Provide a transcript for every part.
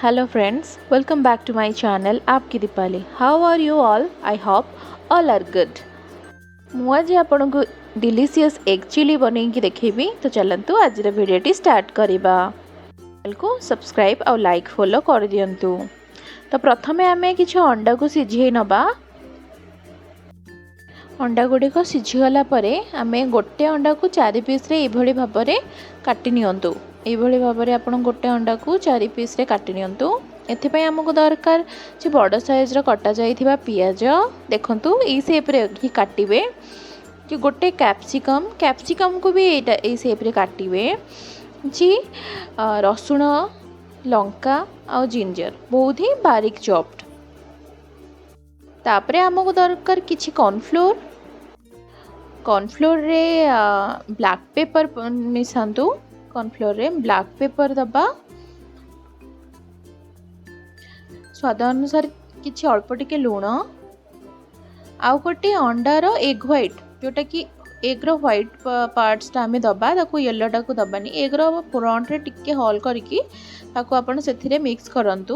Hello friends, welcome back to my channel Aapki Deepali. How are you all? I hope all are good. ମୁଁ ଆଜି ଆପଣଙ୍କୁ delicious egg chilli ବନେଇକି ଦେଖେଇବି। ତ ଚାଲନ୍ତୁ ଆଜିର ଭିଡ଼ିଓଟି ଷ୍ଟାର୍ଟ କରିବା। ଚ୍ୟାନେଲକୁ ସବସ୍କ୍ରାଇବ୍ ଆଉ ଲାଇକ୍ ଫଲୋ କରିଦିଅନ୍ତୁ। ତ ପ୍ରଥମେ ଆମେ କିଛି ଅଣ୍ଡାକୁ ସିଝେଇ ନେବା। ଅଣ୍ଡା ଗୁଡ଼ିକ ସିଝିଗଲା ପରେ ଆମେ ଗୋଟେ ଅଣ୍ଡାକୁ 4 ପିସ୍ରେ ଏଇଭଳି ଭାବରେ କାଟି ନିଅନ୍ତୁ। ଏଇଭଳି ଭାବରେ ଆପଣ ଗୋଟେ ଅଣ୍ଡାକୁ 4 ପିସ୍ରେ କାଟି ନିଅନ୍ତୁ। ଏଥିପାଇଁ ଆମକୁ ଦରକାର ଯେ ବଡ଼ ସାଇଜ୍ର କଟା ଯାଇଥିବା ପିଆଜ, ଦେଖନ୍ତୁ ଏଇ ସେପ୍ରେ ହିଁ କାଟିବେ, କି ଗୋଟେ କ୍ୟାପ୍ସିକମ୍, କ୍ୟାପ୍ସିକମ୍କୁ ବି ଏଇଟା ଏଇ ସେପ୍ରେ କାଟିବେ, କିଛି ରସୁଣ, ଲଙ୍କା ଆଉ ଜିଞ୍ଜର ବହୁତ ହିଁ ବାରିକ ଚପ୍ଡ। ତାପରେ ଆମକୁ ଦରକାର କିଛି କର୍ଣ୍ଣଫ୍ଲୋର୍। କର୍ଣ୍ଣଫ୍ଲୋର୍ରେ ବ୍ଲାକ୍ ପେପର୍ ମିଶାନ୍ତୁ। କର୍ଣ୍ଣଫ୍ଲୋର୍ରେ ବ୍ଲାକ୍ ପେପର୍ ଦେବା, ସ୍ୱାଦ ଅନୁସାରେ କିଛି ଅଳ୍ପ ଟିକେ ଲୁଣ, ଆଉ ଗୋଟେ ଅଣ୍ଡାର ଏଗ୍ ହ୍ୱାଇଟ୍, ଯେଉଁଟାକି ଏଗ୍ର ହ୍ୱାଇଟ୍ ପାର୍ଟସଟା ଆମେ ଦେବା, ତାକୁ ୟେଲୋଟାକୁ ଦେବାନି। ଏଗ୍ର ଫ୍ରଣ୍ଟରେ ଟିକେ ହଲ୍ କରିକି ତାକୁ ଆପଣ ସେଥିରେ ମିକ୍ସ କରନ୍ତୁ।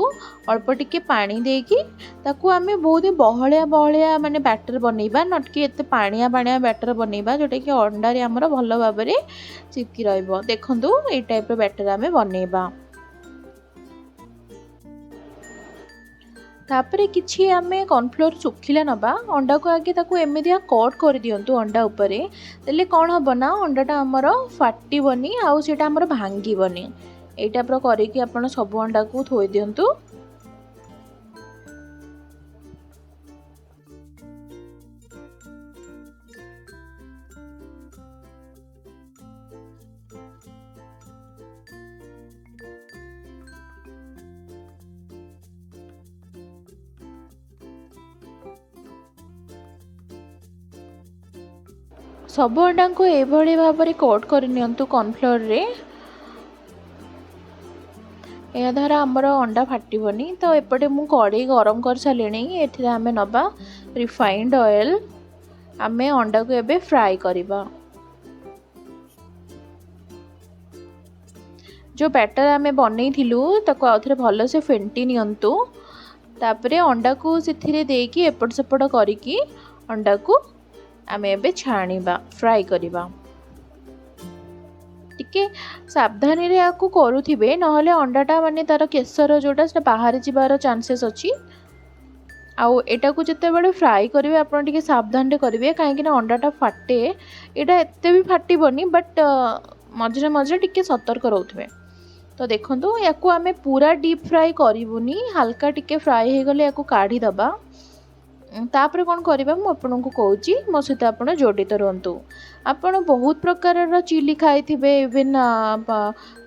ଅଳ୍ପ ଟିକେ ପାଣି ଦେଇକି ତାକୁ ଆମେ ବହୁତ ବହଳିଆ ବହଳିଆ ମାନେ ବ୍ୟାଟର୍ ବନେଇବା, not କି ଏତେ ପାଣିଆ ପାଣିଆ ବ୍ୟାଟର୍ ବନେଇବା, ଯେଉଁଟାକି ଅଣ୍ଡାରେ ଆମର ଭଲ ଭାବରେ ଚିପକି ରହିବ। ଦେଖନ୍ତୁ ଏଇ ଟାଇପ୍ର ବ୍ୟାଟର୍ ଆମେ ବନେଇବା। ତାପରେ କିଛି ଆମେ କର୍ଣ୍ଣଫ୍ଲୋର୍ ଶୁଖିଲା ନେବା। ଅଣ୍ଡାକୁ ଆଗେ ତାକୁ ଏମିତିଆ କଟ୍ କରିଦିଅନ୍ତୁ ଅଣ୍ଡା ଉପରେ, ଦେଲେ କ'ଣ ହେବ ନା ଅଣ୍ଡାଟା ଆମର ଫାଟିବନି ଆଉ ସେଇଟା ଆମର ଭାଙ୍ଗିବନି। ଏଇ ଟାଇପ୍ର କରିକି ଆପଣ ସବୁ ଅଣ୍ଡାକୁ ଥୋଇ ଦିଅନ୍ତୁ। ସବୁ ଅଣ୍ଡାଙ୍କୁ ଏଇଭଳି ଭାବରେ କୋଟ୍ କରିନିଅନ୍ତୁ କର୍ଣ୍ଣଫ୍ଲୋର୍ରେ। ଏହାଦ୍ୱାରା ଆମର ଅଣ୍ଡା ଫାଟିବନି। ତ ଏପଟେ ମୁଁ କଡ଼େଇ ଗରମ କରିସାରିଲିଣି। ଏଥିରେ ଆମେ ନେବା ରିଫାଇଣ୍ଡ ଅଏଲ୍। ଆମେ ଅଣ୍ଡାକୁ ଏବେ ଫ୍ରାଏ କରିବା। ଯେଉଁ ବ୍ୟାଟର୍ ଆମେ ବନେଇଥିଲୁ ତାକୁ ଆଉଥରେ ଭଲସେ ଫେଣ୍ଟି ନିଅନ୍ତୁ। ତାପରେ ଅଣ୍ଡାକୁ ସେଥିରେ ଦେଇକି ଏପଟ ସେପଟ କରିକି ଅଣ୍ଡାକୁ ଆମେ ଏବେ ଛାଣିବା, ଫ୍ରାଏ କରିବା। ଟିକେ ସାବଧାନରେ ୟାକୁ କରୁଥିବେ, ନହେଲେ ଅଣ୍ଡାଟା ମାନେ ତା'ର କେଶର ଯେଉଁଟା ସେଟା ବାହାରି ଯିବାର ଚାନ୍ସେସ୍ ଅଛି। ଆଉ ଏଟାକୁ ଯେତେବେଳେ ଫ୍ରାଏ କରିବେ ଆପଣ ଟିକେ ସାବଧାନରେ କରିବେ, କାହିଁକିନା ଅଣ୍ଡାଟା ଫାଟେ। ଏଇଟା ଏତେ ବି ଫାଟିବନି, ବଟ୍ ମଝିରେ ମଝିରେ ଟିକେ ସତର୍କ ରହୁଥିବେ। ତ ଦେଖନ୍ତୁ ୟାକୁ ଆମେ ପୁରା ଡିପ୍ ଫ୍ରାଏ କରିବୁନି, ହାଲକା ଟିକେ ଫ୍ରାଏ ହେଇଗଲେ ୟାକୁ କାଢ଼ିଦେବା। ତାପରେ କ'ଣ କରିବା ମୁଁ ଆପଣଙ୍କୁ କହୁଛି, ମୋ ସହିତ ଆପଣ ଜଡ଼ିତ ରୁହନ୍ତୁ। ଆପଣ ବହୁତ ପ୍ରକାରର ଚିଲି ଖାଇଥିବେ, even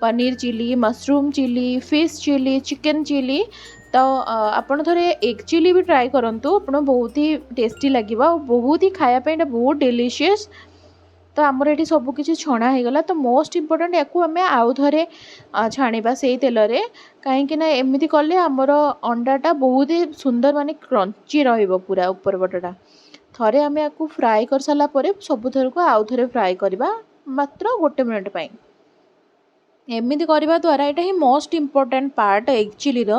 paneer chilli, mushroom chilli, fish chilli, chicken chilli. ତ ଆପଣ ଥରେ ଏଗ୍ ଚିଲି ବି ଟ୍ରାଏ କରନ୍ତୁ, ଆପଣ ବହୁତ ହି ଟେଷ୍ଟି ଲାଗିବ ଆଉ ବହୁତ ହି ଖାଇବା ପାଇଁ ଏଇଟା ବହୁତ ଡେଲିସିୟସ୍। ତ ଆମର ଏଠି ସବୁକିଛି ଛଣା ହେଇଗଲା। ତ ମୋଷ୍ଟ ଇମ୍ପୋର୍ଟାଣ୍ଟ ୟାକୁ ଆମେ ଆଉ ଥରେ ଛାଣିବା ସେଇ ତେଲରେ, କାହିଁକିନା ଏମିତି କଲେ ଆମର ଅଣ୍ଡାଟା ବହୁତ ହି ସୁନ୍ଦର ମାନେ କ୍ରଞ୍ଚି ରହିବ ପୁରା ଉପର ପଟଟା। ଥରେ ଆମେ ୟାକୁ ଫ୍ରାଏ କରିସାରିଲା ପରେ ସବୁଥରକୁ ଆଉ ଥରେ ଫ୍ରାଏ କରିବା ମାତ୍ର 1 ମିନିଟ୍ ପାଇଁ। ଏମିତି କରିବା ଦ୍ୱାରା ଏଇଟା ହିଁ ମୋଷ୍ଟ ଇମ୍ପୋର୍ଟାଣ୍ଟ ପାର୍ଟ ଏଗ୍ ଚିଲିର।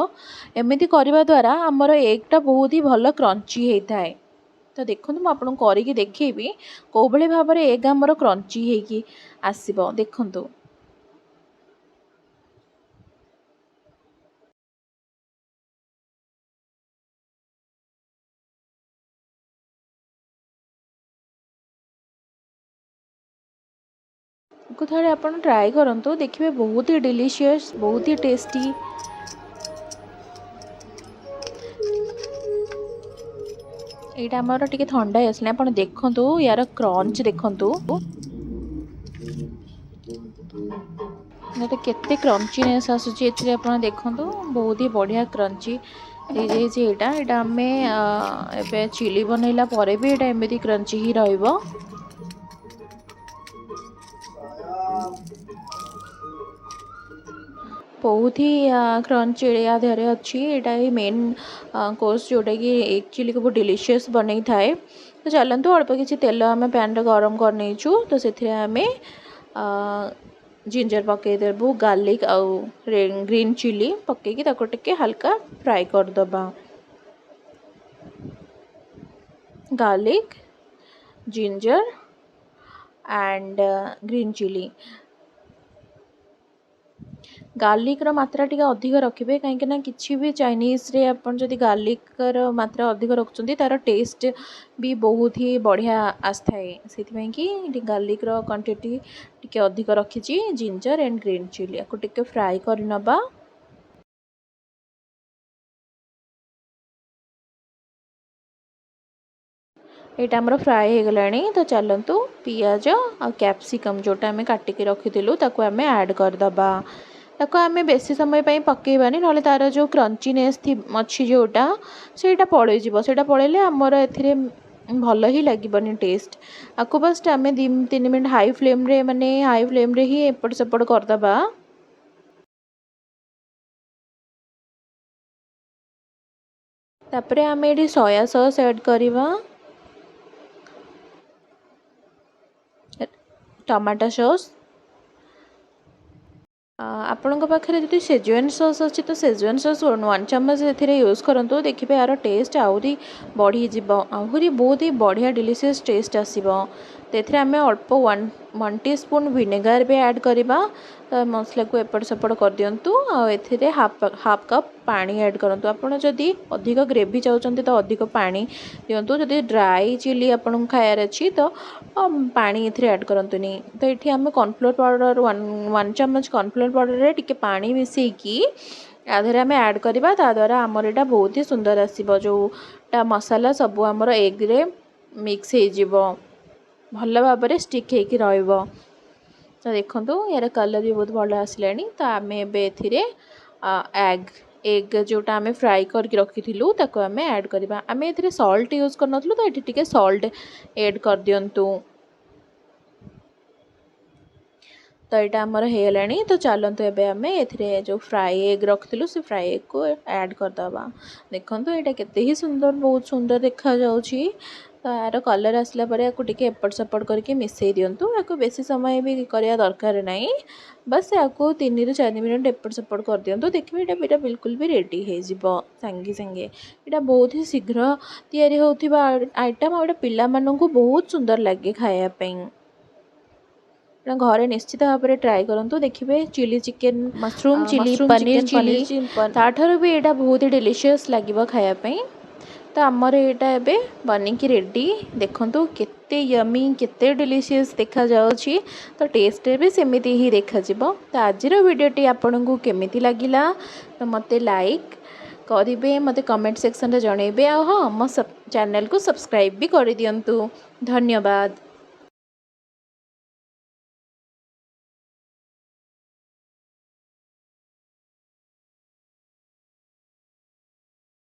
ଏମିତି କରିବା ଦ୍ୱାରା ଆମର ଏଗ୍ଟା ବହୁତ ହି ଭଲ କ୍ରଞ୍ଚି ହେଇଥାଏ। ତ ଦେଖନ୍ତୁ ମୁଁ ଆପଣଙ୍କୁ କରିକି ଦେଖେଇବି କେଉଁଭଳି ଭାବରେ ଏଗ୍ ଆମର କ୍ରଞ୍ଚି ହେଇକି ଆସିବ। ଦେଖନ୍ତୁ ୟାକୁ ଥରେ ଆପଣ ଟ୍ରାଏ କରନ୍ତୁ, ଦେଖିବେ ବହୁତ ହି ଡେଲିସିୟସ୍, ବହୁତ ହି ଟେଷ୍ଟି। ଏଇଟା ଆମର ଟିକେ ଥଣ୍ଡା ହେଇ ଆସିଲାଣି, ଆପଣ ଦେଖନ୍ତୁ ୟାର କ୍ରଞ୍ଚ ଦେଖନ୍ତୁ ଏଇଟା କେତେ କ୍ରଞ୍ଚିନେସ୍ ଆସୁଛି ଏଥିରେ। ଆପଣ ଦେଖନ୍ତୁ ବହୁତ ହି ବଢ଼ିଆ କ୍ରଞ୍ଚି ହେଇଯାଇଛି ଏଇଟା। ଏଇଟା ଆମେ ଏବେ ଚିଲି ବନେଇଲା ପରେ ବି ଏଇଟା ଏମିତି କ୍ରଞ୍ଚି ହିଁ ରହିବ। ବହୁତ ହି କ୍ରଞ୍ଚି ୟା ଦେହରେ ଅଛି। ଏଇଟା ହିଁ ମେନ୍ କୋର୍ସ ଯେଉଁଟାକି ଏଗ୍ ଚିଲିକୁ ବହୁତ ଡେଲିସିୟସ୍ ବନେଇଥାଏ। ତ ଚାଲନ୍ତୁ ଅଳ୍ପ କିଛି ତେଲ ଆମେ ପ୍ୟାନ୍ରେ ଗରମ କରିନେଇଛୁ। ତ ସେଥିରେ ଆମେ ଜିଞ୍ଜର ପକାଇଦେବୁ, ଗାର୍ଲିକ୍ ଆଉ ଗ୍ରୀନ୍ ଚିଲି ପକାଇକି ତାକୁ ଟିକେ ହାଲକା ଫ୍ରାଏ କରିଦେବା। Garlic, ginger and green chilli। ଗାର୍ଲିକ୍ର ମାତ୍ରା ଟିକେ ଅଧିକ ରଖିବେ, କାହିଁକିନା କିଛି ବି ଚାଇନିଜ୍ରେ ଆପଣ ଯଦି ଗାର୍ଲିକ୍ର ମାତ୍ରା ଅଧିକ ରଖୁଛନ୍ତି, ତା'ର ଟେଷ୍ଟ ବି ବହୁତ ହି ବଢ଼ିଆ ଆସିଥାଏ। ସେଥିପାଇଁ କି ଏଠି ଗାର୍ଲିକ୍ର କ୍ୱାଣ୍ଟିଟି ଟିକେ ଅଧିକ ରଖିଛି। ଜିଞ୍ଜର ଆଣ୍ଡ ଗ୍ରୀନ୍ ଚିଲି, ଆକୁ ଟିକେ ଫ୍ରାଏ କରିନେବା। ଏଇଟା ଆମର ଫ୍ରାଏ ହେଇଗଲାଣି। ତ ଚାଲନ୍ତୁ, ପିଆଜ ଆଉ କ୍ୟାପ୍ସିକମ୍ ଯେଉଁଟା ଆମେ କାଟିକି ରଖିଥିଲୁ, ତାକୁ ଆମେ ଆଡ଼୍ କରିଦେବା। ତାକୁ ଆମେ ବେଶୀ ସମୟ ପାଇଁ ପକାଇବାନି, ନହେଲେ ତା'ର ଯେଉଁ କ୍ରଞ୍ଚିନେସ୍ ଅଛି ଯେଉଁଟା, ସେଇଟା ପଳେଇଯିବ। ସେଇଟା ପଳେଇଲେ ଆମର ଏଥିରେ ଭଲ ହିଁ ଲାଗିବନି ଟେଷ୍ଟ। ଆକୁ ବାସ୍ ଆମେ 2-3 ମିନିଟ୍ ହାଇ ଫ୍ଲେମ୍ରେ, ମାନେ ହାଇ ଫ୍ଲେମ୍ରେ ହିଁ ଏପଟ ସେପଟ କରିଦେବା। ତାପରେ ଆମେ ଏଠି ସୋୟା ସସ୍ ଆଡ଼୍ କରିବା, ଟମାଟୋ ସସ୍। ଆପଣଙ୍କ ପାଖରେ ଯଦି ସେଜୱାନ୍ ସସ୍ ଅଛି, ତ ସେଜୱାନ୍ ସସ୍ 1 ଚାମଚ ଏଥିରେ ୟୁଜ୍ କରନ୍ତୁ। ଦେଖିବେ, ଏହାର ଟେଷ୍ଟ ଆହୁରି ବଢ଼ିଯିବ, ଆହୁରି ବହୁତ ହି ବଢ଼ିଆ ଡେଲିସିୟସ୍ ଟେଷ୍ଟ ଆସିବ। ତ ଏଥିରେ ଆମେ ଅଳ୍ପ ୱାନ୍ ଟି ସ୍ପୁନ୍ ଭିନେଗାର ବି ଆଡ଼୍ କରିବା। ତ ମସଲାକୁ ଏପଟ ସେପଟ କରିଦିଅନ୍ତୁ ଆଉ ଏଥିରେ ହାଫ୍ ହାଫ୍ କପ୍ ପାଣି ଆଡ଼୍ କରନ୍ତୁ। ଆପଣ ଯଦି ଅଧିକ ଗ୍ରେଭି ଚାହୁଁଛନ୍ତି, ତ ଅଧିକ ପାଣି ଦିଅନ୍ତୁ। ଯଦି ଡ୍ରାଏ ଚିଲି ଆପଣଙ୍କୁ ଖାଇବାର ଅଛି, ତ ପାଣି ଏଥିରେ ଆଡ଼୍ କରନ୍ତୁନି। ତ ଏଠି ଆମେ କର୍ଣ୍ଣଫ୍ଲୋର୍ ପାଉଡ଼ର, ୱାନ୍ ଚାମଚ କର୍ଣ୍ଣଫ୍ଲୋର୍ ପାଉଡ଼ରରେ ଟିକେ ପାଣି ମିଶାଇକି ୟା ଦେହରେ ଆମେ ଆଡ଼୍ କରିବା। ତା ଦ୍ୱାରା ଆମର ଏଇଟା ବହୁତ ହି ସୁନ୍ଦର ଆସିବ। ଯେଉଁଟା ମସଲା ସବୁ ଆମର ଏଗ୍ରେ ମିକ୍ସ ହେଇଯିବ, ଭଲ ଭାବରେ ଷ୍ଟିକ୍ ହେଇକି ରହିବ। ତ ଦେଖନ୍ତୁ, ଏହାର କଲର୍ ବି ବହୁତ ଭଲ ଆସିଲାଣି। ତ ଆମେ ଏବେ ଏଥିରେ ଏଗ୍ ଯେଉଁଟା ଆମେ ଫ୍ରାଏ କରିକି ରଖିଥିଲୁ, ତାକୁ ଆମେ ଆଡ଼୍ କରିବା। ଆମେ ଏଥିରେ ସଲ୍ଟ ୟୁଜ୍ କରିନଥିଲୁ, ତ ଏଠି ଟିକେ ସଲ୍ଟ ଏଡ଼୍ କରିଦିଅନ୍ତୁ। ତ ଏଇଟା ଆମର ହେଇଗଲାଣି। ତ ଚାଲନ୍ତୁ, ଏବେ ଆମେ ଏଥିରେ ଯେଉଁ ଫ୍ରାଏ ଏଗ୍ ରଖିଥିଲୁ, ସେ ଫ୍ରାଏ ଏଗ୍କୁ ଆଡ଼୍ କରିଦେବା। ଦେଖନ୍ତୁ, ଏଇଟା କେତେ ହିଁ ସୁନ୍ଦର, ବହୁତ ସୁନ୍ଦର ଦେଖାଯାଉଛି। ତ ଏହାର କଲର୍ ଆସିଲା ପରେ ୟାକୁ ଟିକେ ଏପଟ ସେପଟ କରିକି ମିଶାଇ ଦିଅନ୍ତୁ। ୟାକୁ ବେଶୀ ସମୟ ବି କରିବା ଦରକାର ନାହିଁ। ବାସ୍, ୟାକୁ 3ରୁ 4 ମିନିଟ୍ ଏପଟ ସେପଟ କରିଦିଅନ୍ତୁ। ଦେଖିବେ, ଏଇଟା ବିଲକୁଲ ବି ରେଡ଼ି ହେଇଯିବ ସାଙ୍ଗେ ସାଙ୍ଗେ। ଏଇଟା ବହୁତ ହି ଶୀଘ୍ର ତିଆରି ହେଉଥିବା ଆଇଟମ୍ ଆଉ ଏଇଟା ପିଲାମାନଙ୍କୁ ବହୁତ ସୁନ୍ଦର ଲାଗେ ଖାଇବା ପାଇଁ। ଆପଣ ଘରେ ନିଶ୍ଚିତ ଭାବରେ ଟ୍ରାଏ କରନ୍ତୁ। ଦେଖିବେ, chilli chicken, mushroom chilli, mushroom paneer chicken, chilli, paneer, ତାଠାରୁ ବି ଏଇଟା ବହୁତ ଡେଲିସିୟସ୍ ଲାଗିବ ଖାଇବା ପାଇଁ। ତ ଆମର ଏଇଟା ଏବେ ବନିକି ରେଡ଼ି। ଦେଖନ୍ତୁ, କେତେ ୟମି, କେତେ ଡେଲିସିୟସ୍ ଦେଖାଯାଉଛି। ତ ଟେଷ୍ଟରେ ବି ସେମିତି ହିଁ ଦେଖାଯିବ। ତ ଆଜିର ଭିଡ଼ିଓଟି ଆପଣଙ୍କୁ କେମିତି ଲାଗିଲା, ତ ମୋତେ ଲାଇକ୍ କରିବେ, ମୋତେ କମେଣ୍ଟ ସେକ୍ସନରେ ଜଣାଇବେ ଆଉ ହଁ, ମୋ ଚ୍ୟାନେଲକୁ ସବସ୍କ୍ରାଇବ୍ ବି କରିଦିଅନ୍ତୁ। ଧନ୍ୟବାଦ।